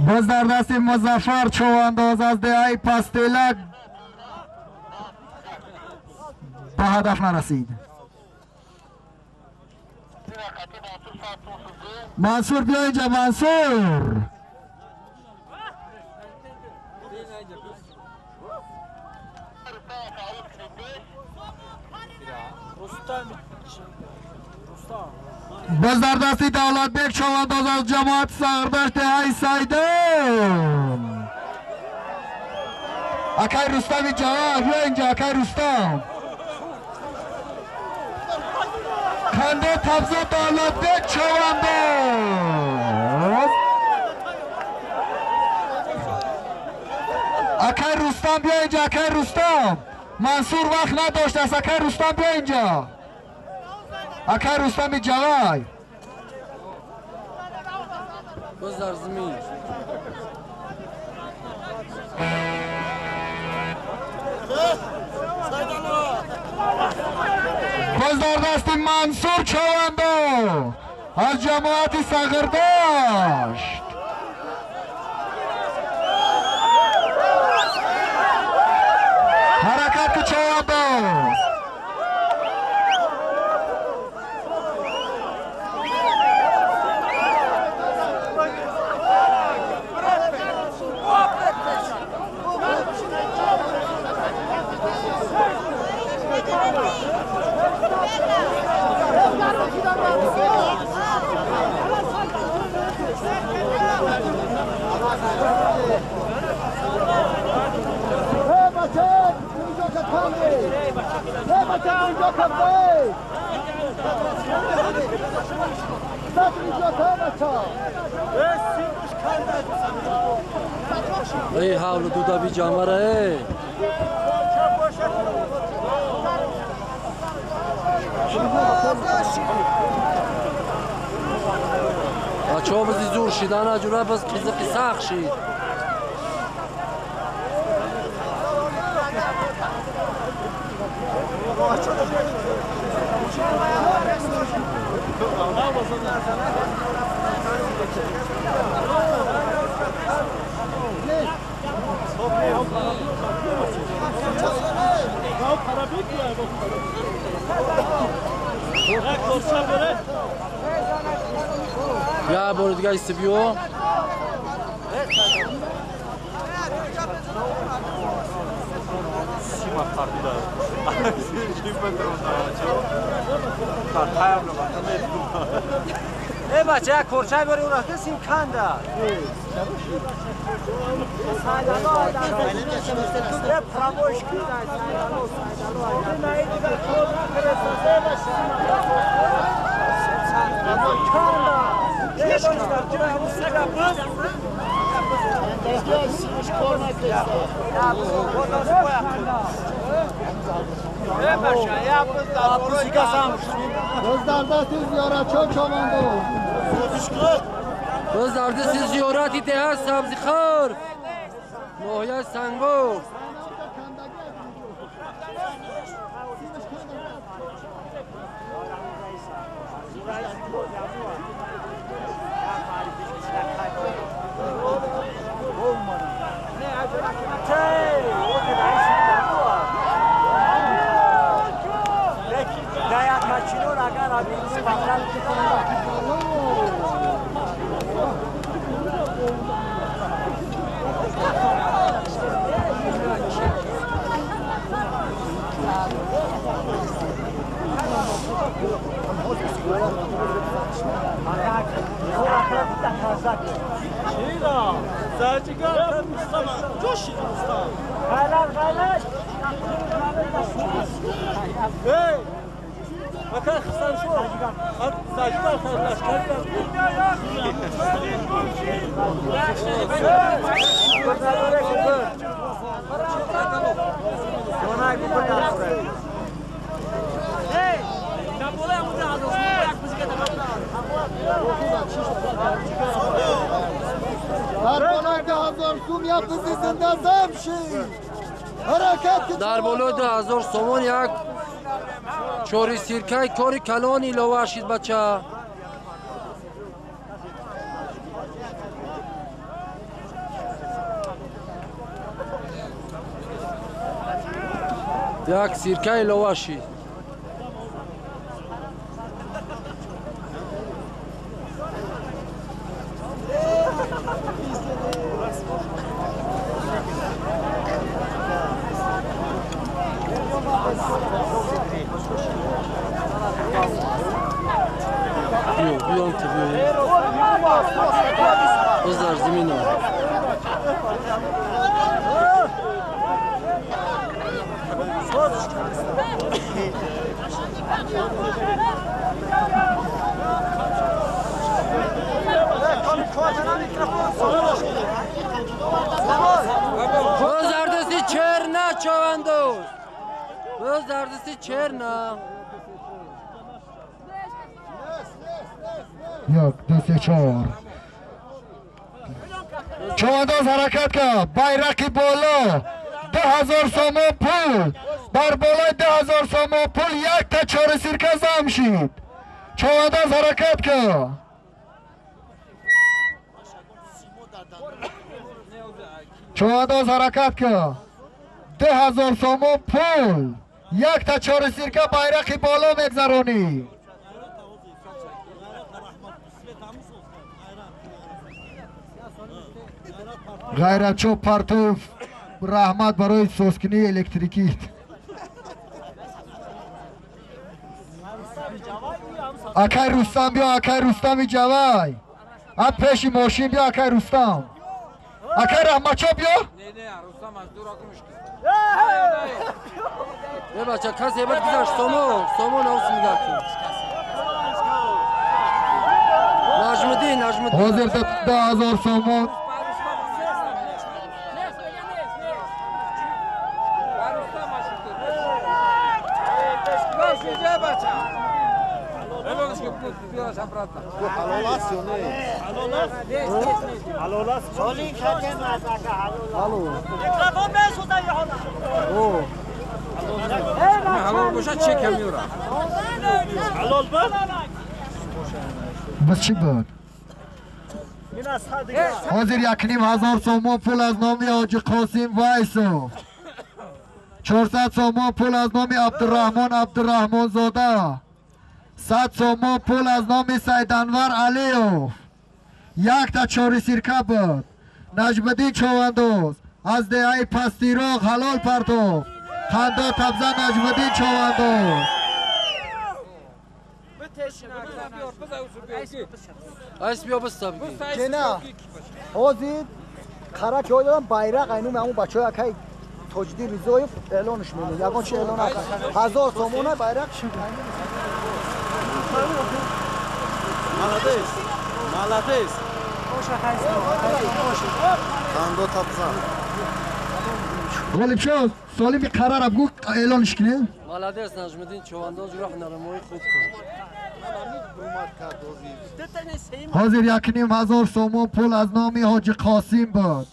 باز در دست مظفر چوانداز از دهه پستیلک به هدف نرسید. منصور بیا اینجا منصور. باز در دست دولت بیک چوانداز از جماعت سردشت دهه سیدان. اکای رستم جواب بیا اینجا اکای رستم. کنده تبزه دولت بیک چوانداز. اکای رستم بیا اینجا اکای رستم. منصور وقت نداشت است. اکای رستم بیا اینجا. اکای رستم جوای. باز در زمین. باز در دست منصور چوانداز از جماعت سغرداشت. حرکت چوانداز. ای حول دودا بی جامره. بچه‌ها بزی زور شیدن اجوره بز قیزقی سخت شید. یا بار دیگه ایستی بیو. ای بچه یک کرچه بری اون رفته سیم کنده. باز در دست زیارتی ده سبزی خور ناحیه سنگور. در بالای 2000 سومان یک Чори сиркай кори калон илова шид бача. Як сирка илова шид. Биздар зимина. Боз черна човандоз. Боз дардиси черна. Як, ду, се, чор. Човандоз ҳаракат кард. Байрақи боло 2000 сомон пул. Бар болои 2000 сомон пул якта чори сирка зам шид. Човандоз ҳаракат кард. Човандоз ҳаракат кард. 2000 сомон пул. Якта чори сирка байрақи боло мегзаронӣ. Ғайратчо Партоев, раҳмат барои созкунии электрикӣ. Акай Рустам биё, акай Рустами Ҷавай. А пеши мошин биё, акай Рустам. Акай Раҳматчо биё. Е бача, касе бад гузашт, сомон, сомон авс мидад. Наҷмиддин, Наҷмиддин. Ҳозир 2000 сомон. Бас чӣ буд? Ҳозир 1500 сомон пул аз номи Ҳоҷи Қосим Вайсов. 400 сомон пул аз номи Абдурраҳмон Абдурраҳмонзода. 100 сомон пул аз номи Сайданвар Алиев. Якта чори сирка буд. Наҷмиддин Човандоз аз деҳаи Пастироғ ҳалол партофт. Ханда табза Наҷмиддин Човандоз. Кена, ҳозир қара ки додам байрақ айнуми ҳамун бачаҳои акай Тоҷиддин Ризоев эълонш менад. Ягон чи эълон накард. 1000 сомона байрақ. Молодец, молодец. Хандо табза. Ғолибшо, солими қарара бгу эълонш кунем. Молодец, Наҷмиддин Човандоз роҳнарамои хуб кард. Ҳозир 1500 сомон пул аз номи Ҳоҷи Қосим буд.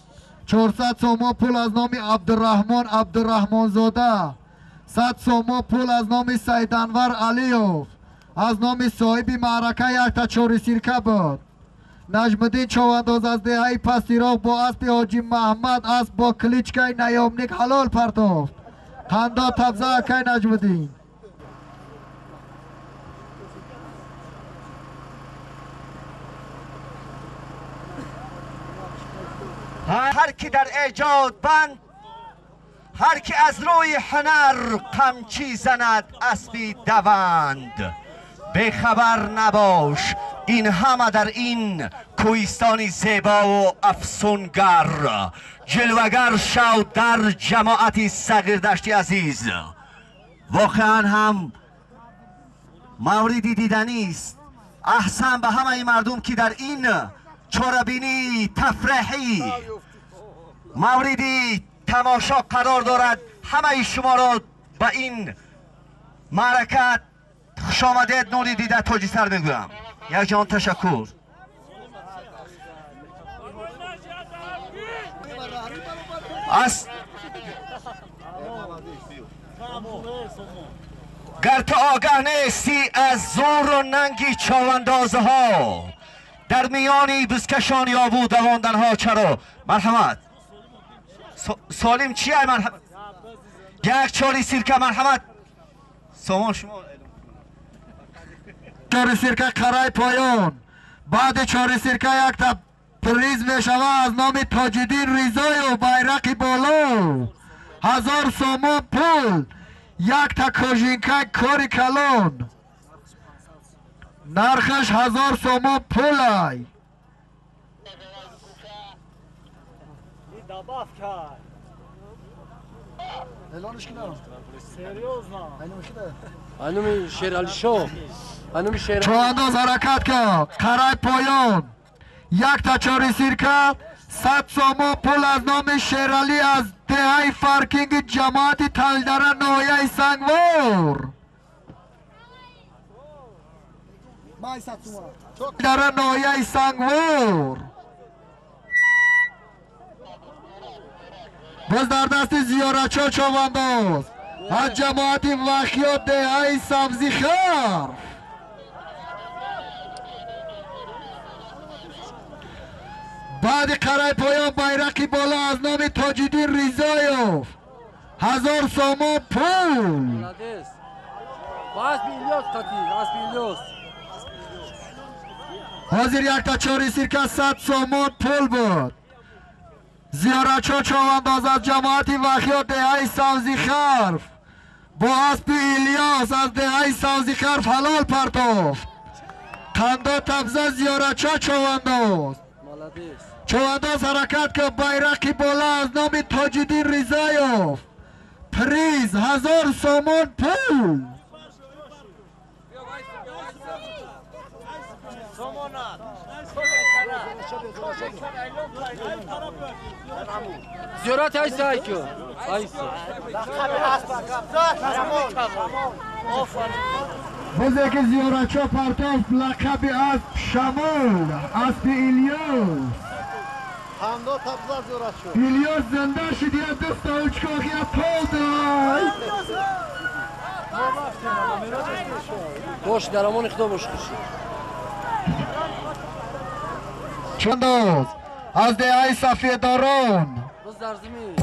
400 сомон пул аз номи Абдурраҳмон Абдурраҳмонзода. 100 сомон пул аз номи Сайданвар Алиев. Аз номи соҳиби маърака якта чори сирка буд. Наҷмиддин Човандоз аз деҳаи Пастироғ бо аспи Ҳоҷи Маҳмад асп бо кличкаи Наёмник ҳалол партофт. Ханда табза акай Наҷмиддин. هر کی در ایجاد بند، هر کی از روی هنر قمچی زند اسبی دوند. به خبر نباش این همه در این کوهستان زیبا و افسونگر جلوگر شو در جماعت صغیر دشتی عزیز. واقعا هم موردی دیدنی است. احسن به همه مردم که در این چاربینی تفریحی موردی تماشا قرار دارد. همه شما را به این معرکت خوش آمدید نوری دیده تاجی سر میگویم. یک جان تشکر. از Гар ту огаҳ нести аз зӯру нанги човандозаҳо, дар миёни бузкашон ёбу давонданҳо чаро? Марҳамат. Солим чия? Марҳамат. Як чори сирка, марҳамат. Сомон шумо. Чори сирка қарай поён. Баъди чори сирка якта приз мешава аз номи Тоҷиддин Ризоев, байрақи боло. 1000 сомон пул, якта кожинка кори калон. Нархаш 1000 сомон пулай. Чоандоз ҳаракат кард, қарай поён. Якта чори сирка, 100 сомон пул аз номи Шералӣ аз деҳаи Фаркинги ҷамоати Талдара ноҳияи Сангвор. Дара ноҳияи Сангвор. Боз дар дасти зиёратчо човандоз аз ҷамоати Вахиё деҳаи Сабзихар. Баъди қарай поён байрақи боло аз номи Тоҷиддин Ризоев, 1000 сомон пул. Ҳозир якта чори сирка 100 сомон пул буд. Зиёратчо човандоз аз ҷамоати Вахиё деҳаи Савзихарф бо аспи Илёс аз деҳаи Савзихарф ҳалол партофт. Қандо табза зиёратчо човандоз. Човандоз ҳаракат кард, байрақи боло аз номи Тоҷиддин Ризоев, приз 1000 сомон пул. Зиёрат айса айку. Айса. Бозе ки зиёратчо партофт, лақаби асп Шамол, аспи Илёс. Илёс зинда шуд, я дуста учкох, я полдай. Бош, дар амони Худо бош, хуши. Чандоз аз деҳаи Сафедорон. Боз дар замин.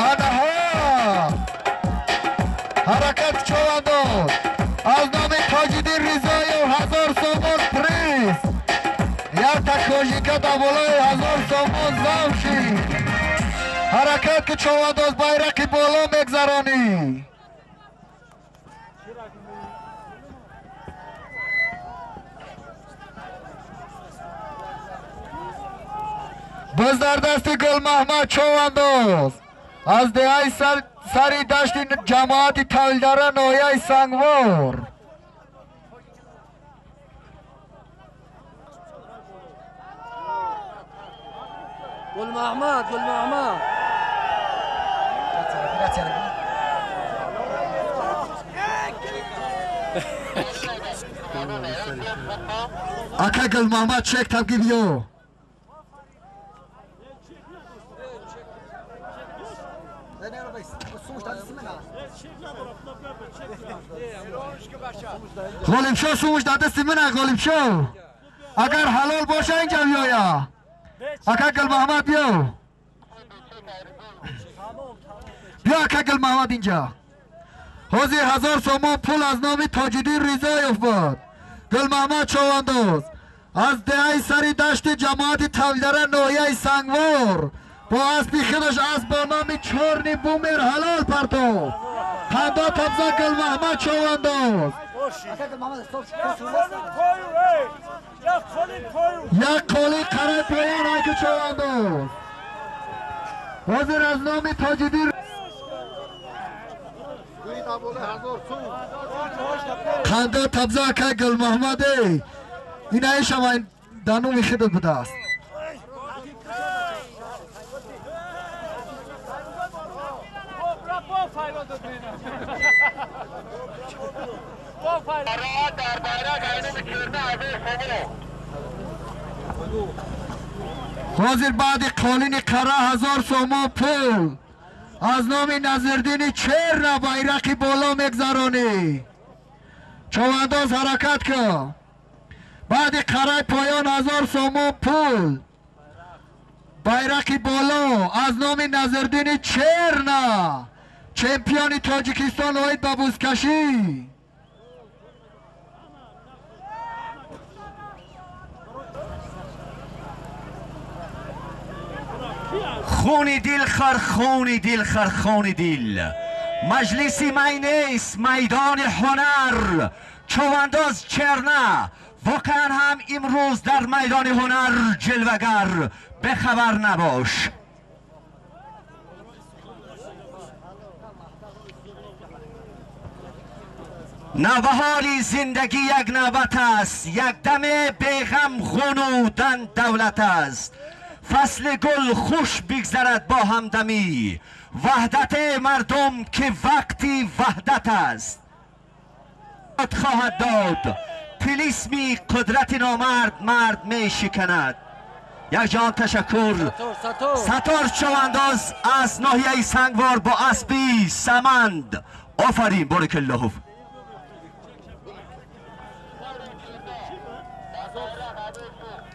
Анаҳо ҳаракат човандоз аз номи Тоҷиддин Ризоев, 1000 сомон приз. Якта кожика дар болои 1000 сомон зам шид. Ҳаракат ки човандоз, байрақи боло мегзаронӣ. Боз дар дасти Гулмаҳмад човандоз аз деҳаи сари дашти ҷамоати Талдара ноҳияи Сангвор. Гулмаҳмад, Гулмаҳмад. Ака Гулмаҳмад чек табги биё. Ғолибшо сумуш дар дасти мина, Ғолибшо. Агар ҳалол боша инҷа биёя. Ака Гулмаҳмад биё. Биё ака Гулмаҳмад инҷа. Ҳозир 1000 сомон пул аз номи Тоҷиддин Ризоев буд. Гулмаҳмад човандоз аз деҳаи сари дашти ҷамоати Тавлдара ноҳияи Сангвор бо аспи худаш асп бо номи Чорни Бумер ҳалол партофт. Қандо табза Гулмаҳмад човандоз. Як қоли қарай поён айки човандоз. Ҳозир аз номи Тоҷиддин қандо табза акай Гулмаҳмаде. Инаишама дар номи худат будааст. Ҳозир баъди қолини қара 1000 сомон пул از نام نظردین چرنا بیرقی بالا میگذرانی. چوانداز حرکت کن. بعد قرای پایان 1000 سومون پول بیرقی بالا از نام نظردین چرنا چمپیون تاجیکستان оид ба бузкашӣ. خونی دل خر خونی دل خر خونی دل مجلسی می نیست میدان هنر چوانداز چرنه واقعا هم امروز در میدان هنر جلوگر به خبر نباش. نوبهاری زندگی یک نوبت است، یک دم بیغم غنودن دولت است. فصل گل خوش بگذرد با همدمی، وحدت مردم که وقتی وحدت است. خواهد داد طلسمی قدرت نامرد مرد می شکند. یک جان تشکر. ستار چوانداز از ناحیه سنگوار با اسبی سمند. آفرین، بارک الله.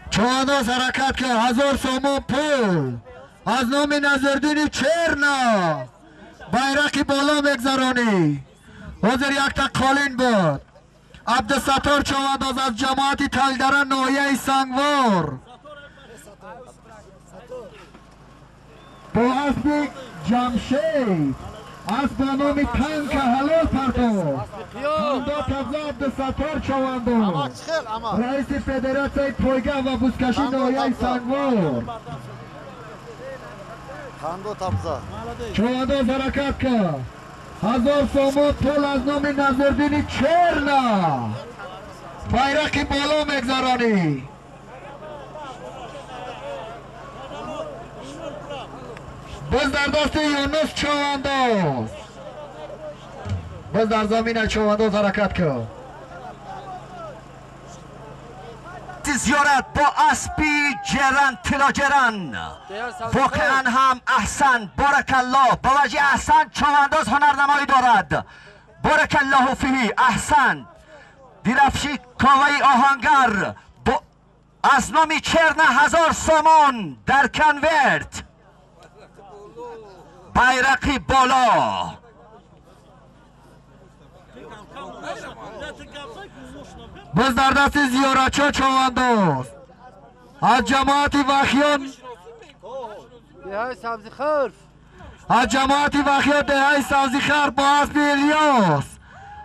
چوانداز حرکت کرد. 1000 سومون پول از نام نظردین چرنا بیرقی بالا میگذرانی. حاضر یک تا قالین بود. عبدالستار چوانداز از جماعت تلدره ناحیه سنگوار با اسب جمشید اسب با نام تنک حلال پرتو خندا تبزه عبدالستار چوانداز رئیس فدراسیون پایگاه و بوزکشی ناحیه سنگوار. چوانداز حرکت کرد. 1000 سومون پول از نام نظردین چرنا بیرقی بالا میگذرانی. باز در دست یونس چوانداز. باز در زمین چوانداز حرکت کرد. زیارت با اسبی جرن تلاجرن واقعا هم احسن، بارک الله. با وجه احسن چوانداز هنرنمایی دارد. بارک الله فیه. احسن. دیرفشی کاوه آهنگر با از نام چرنه 1000 سامان در کنورت بیرقی بالا. باز در دست زیارتچا چوانداز از جماعت وخیان از جماعت وخیان دهه سبزیخر با اسب الیاس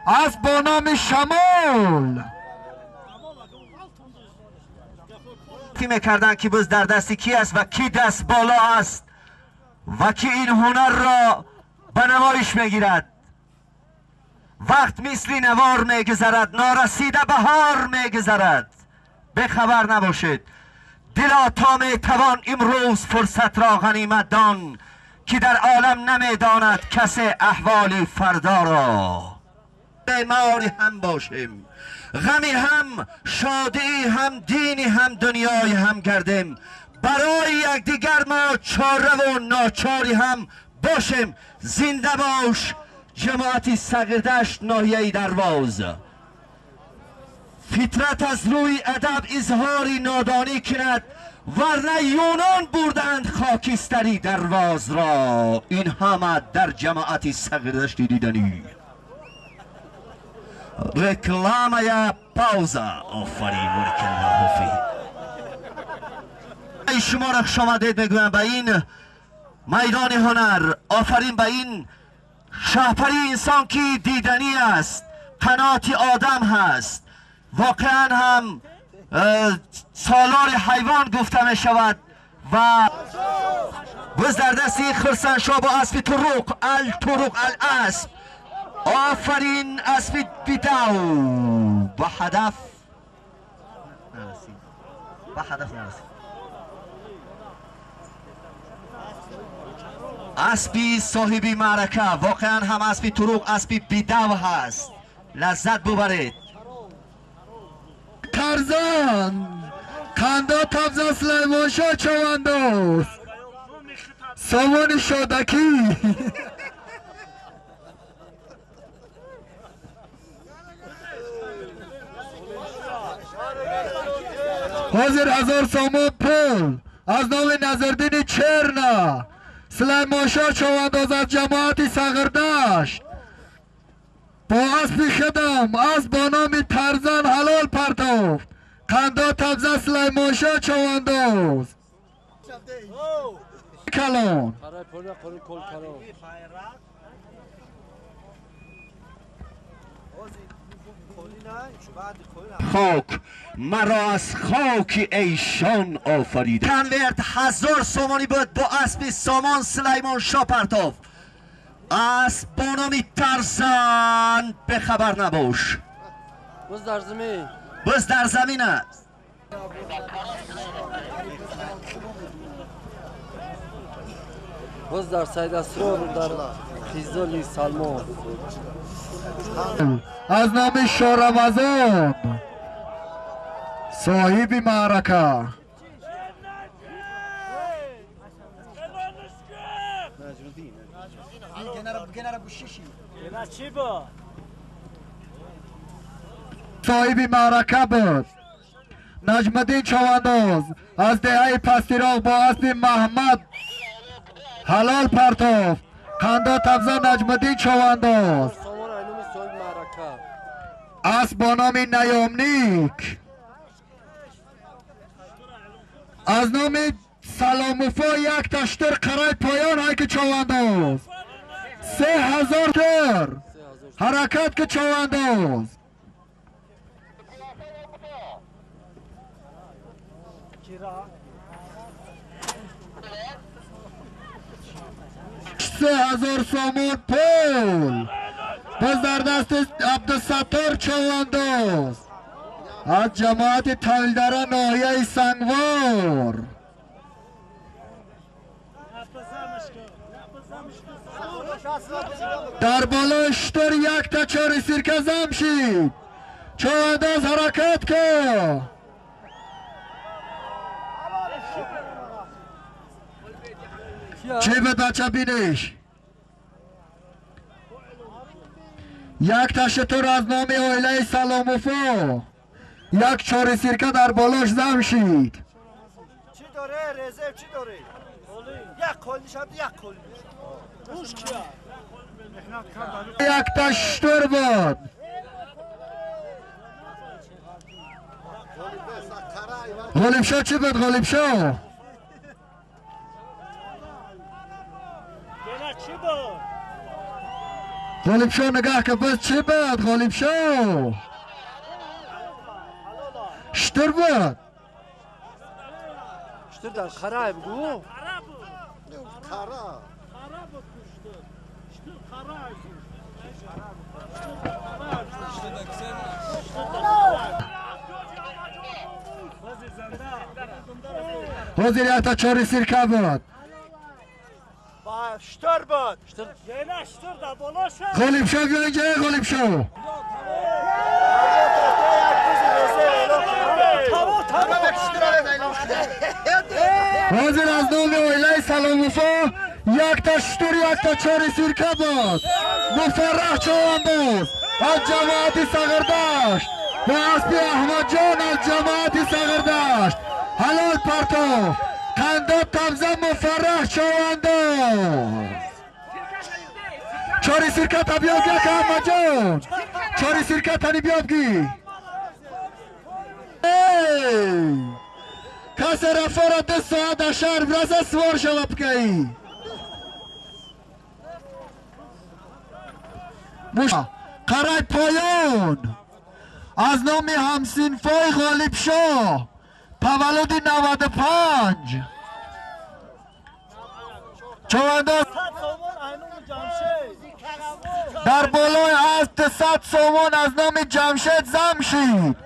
اسب با نام شمال. میکردن که باز در دست کی است و کی دست بالا است و کی این هنر را به نمایش میگیرد. وقت مثل نوار میگذرد، نارسیده بهار میگذرد. به خبر نباشید دلا تا میتوان امروز فرصت را غنیمت دان، که در عالم نمیداند کس احوال فردا را. بیماری هم باشیم، غمی هم، شادی هم، دینی هم، دنیای هم گردیم. برای یکدیگر ما چاره و ناچاری هم باشیم. زنده باش جماعت صغیردشت ناحیه درواز. فطرت از روی ادب اظهاری نادانی کند، ورنه یونان بردند خاکستری درواز را. این همه در جماعت صغیردشت دیدنی. رکلامه پاوزا. آفرین، بارک الله فیک. شما را خوش آمدید میگویم به این میدان هنر. آفرین به این شهپری انسان که دیدنی است، قنات آدم هست. واقعا هم سالار حیوان گفته می شود. و باز در دست خرسنشاه با اسب طرق الطرق الاسب. آفرین اسب بیدو با هدف نرسید، با هدف نرسید. اسبی صاحبی معرکه، واقعا هم اسبی طرق اسبی بیدو هست. لذت ببرید. ترزان خندا تبزه سلیمان شاه چوانداز سامان شادکی. حاضر 1000 سامان پول از نام نظردین چرنا سلیمان شاه چوانداز از جماعت سغردشت با اسب خدم از با نام ترزن حلال پرتافت. قندا تبزه سلیمان شاه چوانداز کلان. خاک مرا از خاک ایشان آفریده. کنورت 1000 سامانی بود با اسب سامان سلیمان شاه پرتافت. اسب با نام ترزن به خبر نباش. بز در زمین. بز در زمین است. بز در سید اسرار در خیزالی سلمان. از نام شارمزان صاحب معرکه. صاحب معرکه بود نجمدین چوانداز از دهه پستیراغ با اسب محمد حلال پرتافت. قندا تبزه نجمدین چوانداز اسب با نام نیامنیک از نام سلاموفا یک تشتر قرای پایان های که چوانداز 3000 تر حرکت که چوانداز. 3000 سامان پول باز در دست عبدالستار چوانداز از جماعت تایلدره ناحیه سنگوار. در بالای شتر یک تا 4 سیرکه زم شید. چوانداز حرکت کن. چه به بچه بینش. یک تا شتر از نام عائله سلاموفا یک 4 سیرکه در بالاش زم شید. چی داره؟ رزرو چی داره؟ یک کلیش هم یک کلیش. یک تا شتر بود. غالب شاه چی بود؟ غالب شاه غالب شاه نگاه که بس چی بود؟ غالب شاه شتر بود. شتر در خراب بگو. حاضر یک تا 4 سیرکه بود. شتر بود. غالب شاه بیا اینجا. غالب شاه حاضر از نام عائله سلاموفا یک تا شتر یک تا 4 سیرکه بود. مفرح چوانداز از جماعت سغردشت با اسب احمد جان از جماعت سغردشت حلال پرتاف. قندا تبزه مفرح چوانداز. 4 سیرکه تا بیابگی که احمد جان 4 سیرکه تنی بیابگی. کس رفا را 2 ساعت در شهر برسه سوار شود بکی. قرای پایان از نام همسینفای غالب شاه تولد 95 چوانداز در بالای اسب 100 سامان از نام جمشید زم شید.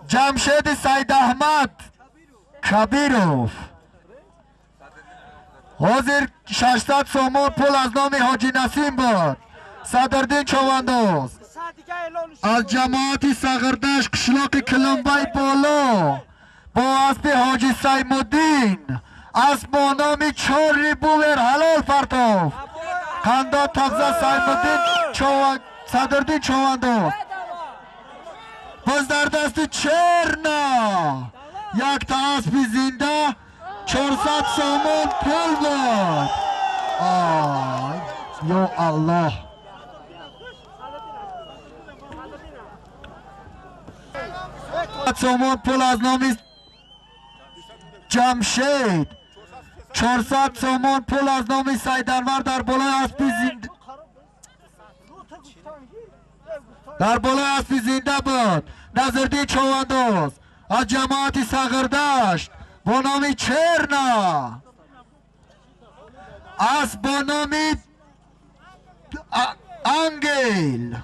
جمشید سید احمد کبیروف. حاضر 600 سامان پول از نام حاجی نسیم بود. صدردین چوانداز از جماعت سغردش قشلاق کلمبای بالا با اسب حاجی سیمالدین اسب با نام چارلی بوور حلال پرتاف. قنداد تفزه سیمدین صدردین چوانداز. باز در دست چرنا یک تا اسب زنده 400 سومون پول بود. آی یا الله. سومون پول از نام جمشید. 400 سومون پول از نام سید انور در بالای اسب زنده در بالای اسب زنده بود. نظردین چوانداز از جماعت صغردشت با نام چرنا. اسب با نام انگل.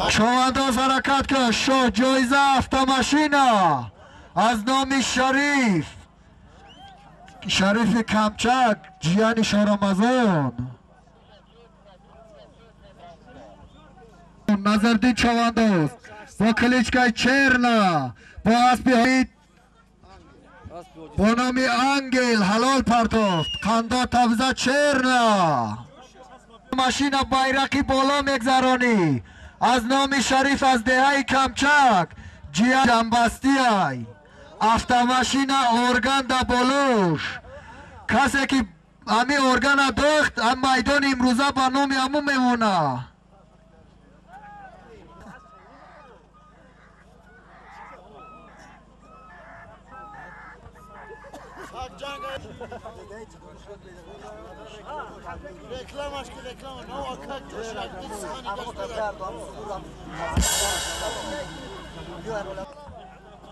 چوانداز حرکت کرد. شاه جایزه افتاماشینا از نام شریف، شریف کمچک جیان شارمزان. نظردین چوانداز با کلیچکای چرنا با اسب با نام انگل حلال پرتافت. قندا تفزه چرنا. ماشین بیرقی بالا میگذرانی از نام شریف از دهه کمچک جیان جنبستی ای. افتاماشین ارگان دا بالوش. کسی که همی ارگان دوخت هم میدان امروزه با نام همو میمونه.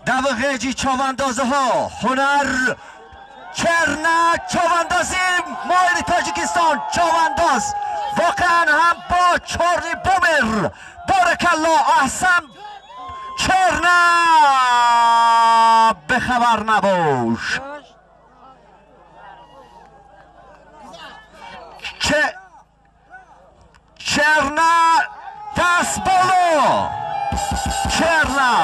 دوغیجی چاوندازه ها هنر چرنا چاوندازی مایل تاجیکستان چاونداز واقعا هم با چارلی بومر. بارک الله احسن. چرنا به خبر نباش. چرنا دست بالا. چرنا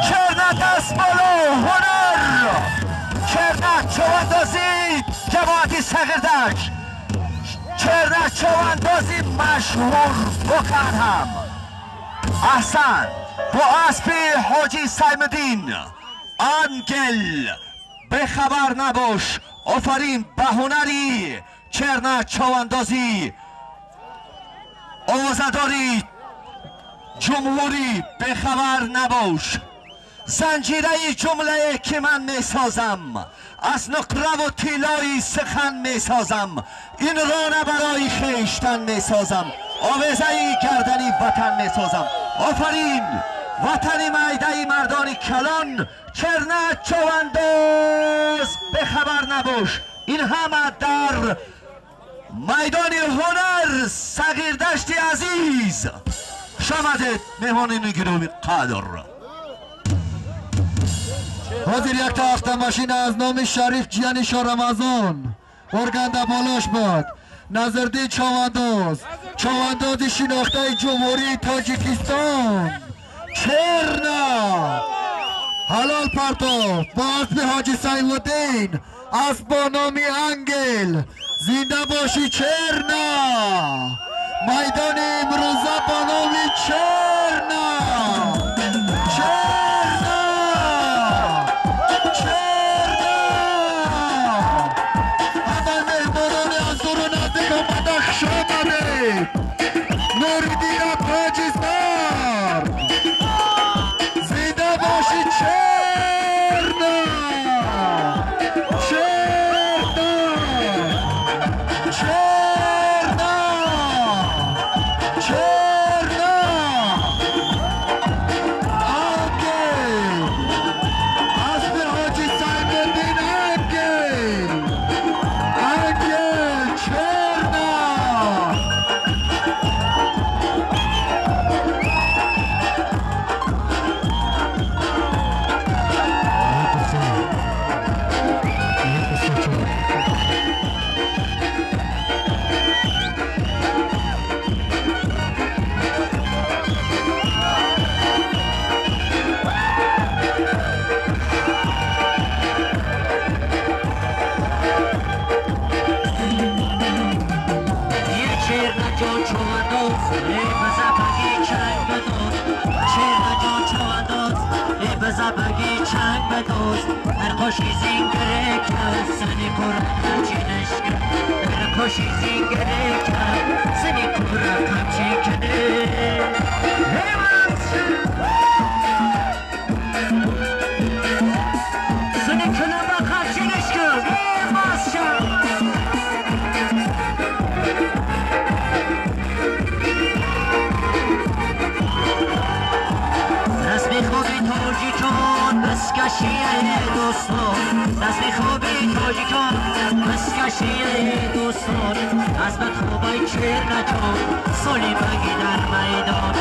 چرنا دست بالا. هنر چرنا چواندازی جماعتی صغیردک. چرنا چواندازی مشهور واقعا هم احسن با اسب حاجی سیمدین انگل. به خبر نباش. آفرین به هنری چرنا چواندازی آوازداری جمهوری. به خبر نباش. زنجیره جمله که من میسازم از نقره و طلای سخن میسازم. این را نه برای خویشتن میسازم، آویزه گردنی وطن میسازم. آفرین وطن میده مردان کلان. چرنا چوانداز به خبر نباش. این همه در میدان هنر صغیردشت عزیز. شامدید مهمانین گرامی قدر. حاضر یک تا افتاماشین از نام شریف جیان شارمزان ارگنده بالاش بود. نظردین چوانداز، چوانداز شناخته جمهوری تاجیکستان. چرنا حلال پرتاف با اسب حاجی سیمدین. اسب با نام انگل. زنده باشی چرنا. میدان امروزه با نام چرنا. چرنا چرنا. همه مهمانان از دور و نزدیک آمده خوش آمدید. نوریدین تاج سر. زنده باشی چرنا. چرنا چرنا چرنا. خوشی زینگره کرد سنی قرا قمچینش کرد در خوشی زینگره کرد سنی قرا قمچین کنه سنی کلمه قمچینش کرد ماز رسمی خوبی تاجیکان بسکشیه دوستان رسمی خوبی تاجیکان بسکشیه دوستان از بد خوبای چرنجان سالی بگی در میدان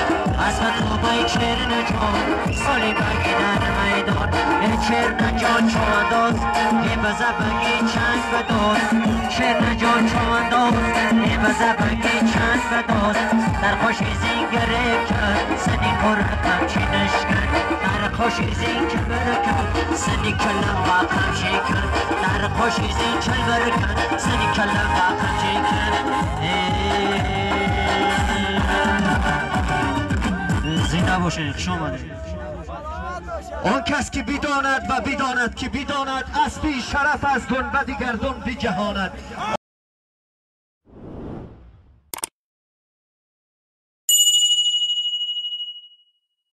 از بد خوبای چرنجان سالی بگی در میدان چرنجان چوانداز یه بزه بگی چند بداز چرنجان چوانداز یه بزه بگی چند بداز در خوشی زینگره کرد سنی پر قمچینش کرد در خوشی زین کبر کرد سنی کلم با قمچین کرد در خوشی زین کلبر کرد سنی کلم با قمچین کرد. زنده باشین، خوش آمدید. آن کس که بداند و بداند که بداند اسبی شرف از گنبد گردون بجهاند.